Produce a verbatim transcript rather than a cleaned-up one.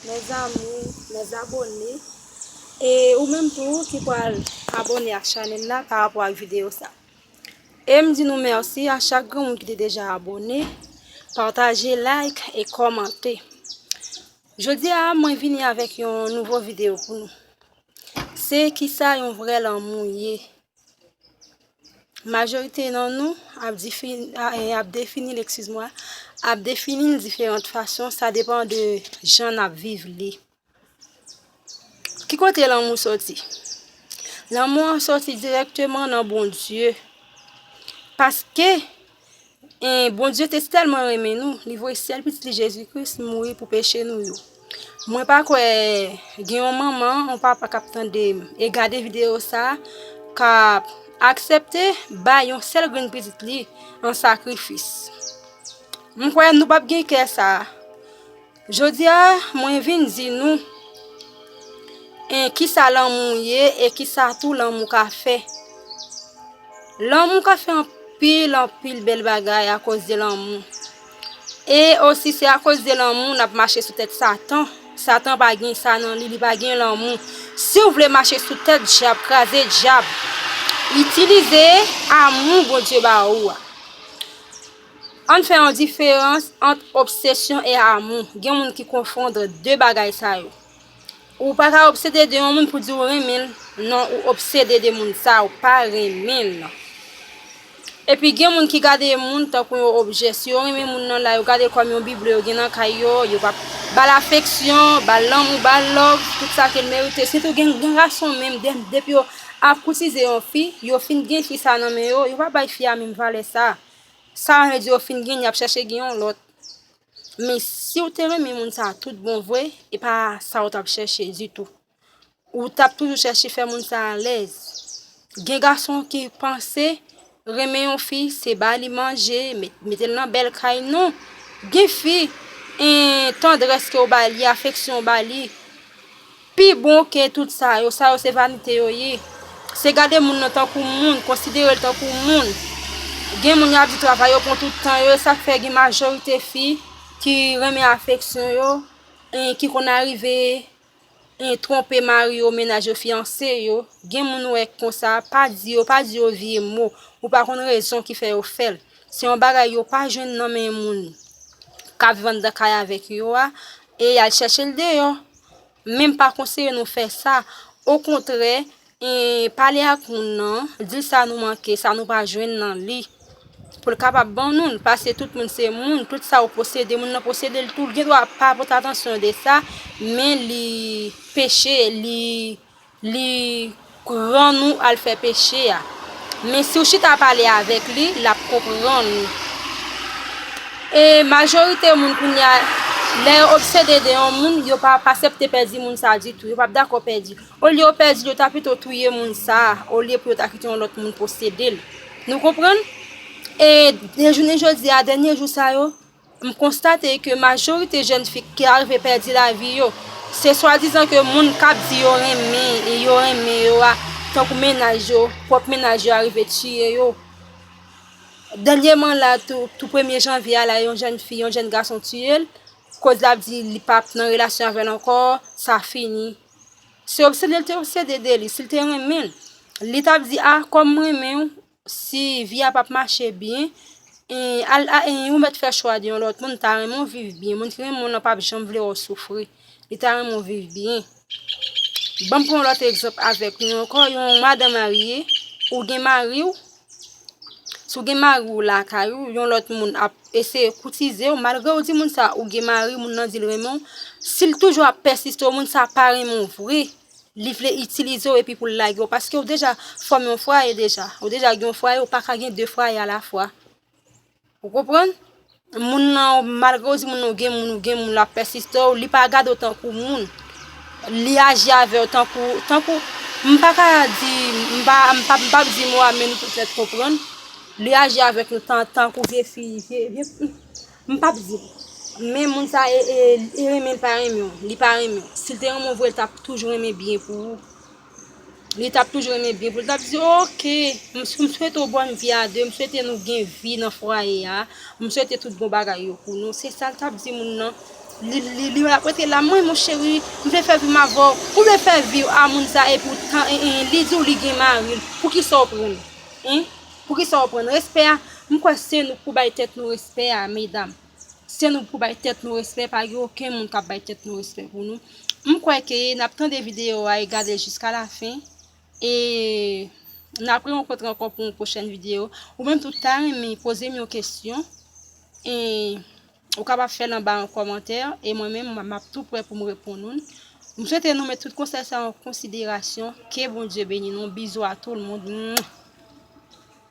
Mes amours, mes abonnés, e ou menm tou ki pral abòne ak chanèl la pa rapò ak videyo sa. E m di nou mèsi a chak granmoun ki te deja abòne, pataje, like e kòmante. Jodi a, mwen vini avèk yon nouvo videyo pou nou. Se kisa yon vrè lanmou ye? Majorite nan nou ap difini, a, e, ap defini l, eskiz mwen, ap defini l diferan fason, sa depann de jan n ap viv li. Ki kote lanmou soti? Lanmou an soti dirèkteman nan Bondye. Paske, e, Bondye te tèlman renmen nou, li voye sèl pitit li Jezi Kris mouri pou peche nou yo. Mwen pa kwè gen yon manman, yon papa k ap tande m e gade videyo sa a, k ap aksepte bay yon sèl grenn pitit li an sakrifis. M kwè nou p ap gen kè sa a. Jodi a, mwen vin di nou, en, kisa lanmou ye e kisa tou lanmou ka fè. Lanmou ka fè anpil, anpil bèl bagay akoz de lanmou. E osi, se akoz de lanmou n ap mache sou tèt Satan. Satan pa gen sa nan li, li pa gen lanmou. Si w vle mache sou tèt dyab, kraze dyab, itilize amou Bondye ba ou a. Ann fè yon diferans ant obsesyon e amou. Gen moun ki konfonn de bagay sa yo. Ou pa ka obsede de yon moun pou di w renmen l. Non, ou obsede de moun sa, ou pa renmen l. Epi gen moun ki gade moun tankou yon objè. Si yo renmen moun nan la, yo gade l kòm yon biblo yo gen nan kay yo, yo p ap ba l afeksyon, ba l lanmou, ba l love, tout sa ke l merite. Sitou gen, gen gason menm, de- depi yo ap koutize yon fi, yo fin gen fi sa nan men yo, yo pa bay fi a menm valè sa. Sa vle di yo fin gen, y ap chèche gen yon lòt. Men si w te renmen moun sa a tout bon vre, e pa sa w t ap chèche ditou. Ou t ap toujou chèche fè moun sa a alèz. Gen gason ki panse renmen yon fi, se ba li manje, met- mete l nan bèl kay, non. Gen fi, en, tandrès ke w ba li, afeksyon w ba li, pi bon ke tout sa yo. Sa yo se vanite yo ye. Se gade moun nan tankou moun, konsidere l tankou moun. Gen moun y ap di travay yo pran tout tan yo, e sa k fè gen majorite fi ki renmen afeksyon yo, e ki konn arive, e twonpe mari yo, mennaj yo, fiyanse yo. Gen moun ou wè konsa, pa di yo, pa di yo vye mo. Ou pa konn rezon ki fè yo fè l. Se yon bagay yo pa jwenn nan men moun k ap viv anndan kay avèk yo a, e y al chèche l deyò. Men m pa konseye nou fè sa. Okontrè, e, pale ak moun nan, di l sa nou manke, sa nou pa jwenn nan li, pou l kapab ban nou l. Paske tout moun se moun, tout sa ou posede, moun nan posede l tou. L gen dwa pa pote atansyon de sa, men li peche, li, li rann ou al fè peche a. Men si w chita pale avèk li, l ap konprann ou. E majorite moun kounye a, lè yo obsede de yon moun, yo pa, pa aksepte pèdi moun sa ditou. Yo p ap dakò pèdi. Olye yo pèdi l, yo ta pito touye moun sa a, olye pou yo ta kite yon lòt moun posede l. Nou konprann? E de jounen jodi a, dènye jou sa yo, m konstate ke majorite jèn fi ki arive pèdi lavi yo, se swadizan ke moun k ap di yo renmen, e yo renmen yo a, tankou mennaj yo, pwòp mennaj yo arive tiye yo. Dènyèman la, tou, tou premye janvye a la, yon jèn fi, yon jèn gason tiye l, koz l ap di li p ap nan relasyon avè l ankò, sa fini. Se obsede l te obsede de li, si l te renmen l, li t ap di, a, kòm m renmen w, si vi a p ap mache byen, e, al, a, e, ou mèt fè chwa de yon lòt moun, ta renmen w viv byen. Moun ki renmen w nan p ap janm vle wè w soufri. Li ta renmen w viv byen. Ban m pran yon lòt egzanp avèk nou ankò, yon madanm marye, ou gen mari w, si w gen mari w lakay ou, yon lòt moun ap eseye koutize w, malgre w di moun sa ou gen mari, moun nan di l renmen w, si l toujou ap pèsiste w, moun sa pa renmen w vre, li vle itilize w epi pou l lage w, paske w deja fòme yon fwaye deja, ou deja gen yon fwaye, ou pa ka gen de fwaye alafwa. Ou konprann? Moun nan, malgre w di moun nan ou gen moun, ou gen moun, l ap pèsiste w, li pa gade w tankou moun. Li aji avè w tankou, tankou, m pa ka di, m pa, m pa, m p ap di mo a, men nou tout mèt konprann. Li aji avèk nou tan, tankou vye fi, vye, vye, m p ap di. Men moun sa, e, e, e renmen l pa renmen w, li pa renmen w. Si l te renmen w vre, l t ap toujou renmen byen pou ou. Li t ap toujou renmen byen pou l. L t ap di, oke, m, m swete w bòn vi a de, m swete nou gen vi nan fwaye a, m swete tout bon bagay yo pou nou. Se sa l t ap di moun nan. Li, li, li ap rete la, mwen, mon cheri, m vle fè vi m avè w. Ou vle fè vi a moun sa, epi w tan, en, en, li di w li gen mari l. Poukisa w pran l? Hein? Poukisa w pran l? Respè a, m kwè se nou k pou bay tèt nou respè a, medam. Se nou k pou bay tèt nou respè, pa gen okenn moun k ap bay tèt nou respè pou nou. M kwè ke n ap tande videyo a e gade l jiska lafen. E n ap rerankontre ankò pou yon pwochèn videyo. Ou menm tou ta renmen poze m yon kesyon. E ou kapab fè l anba an kòmantè. E mwen menm, m ap tou prè pou m reponn ou. M swete nou met tout konsèy sa yo an konsiderasyon. Ke Bondye beni nou. Bizou a tout moun.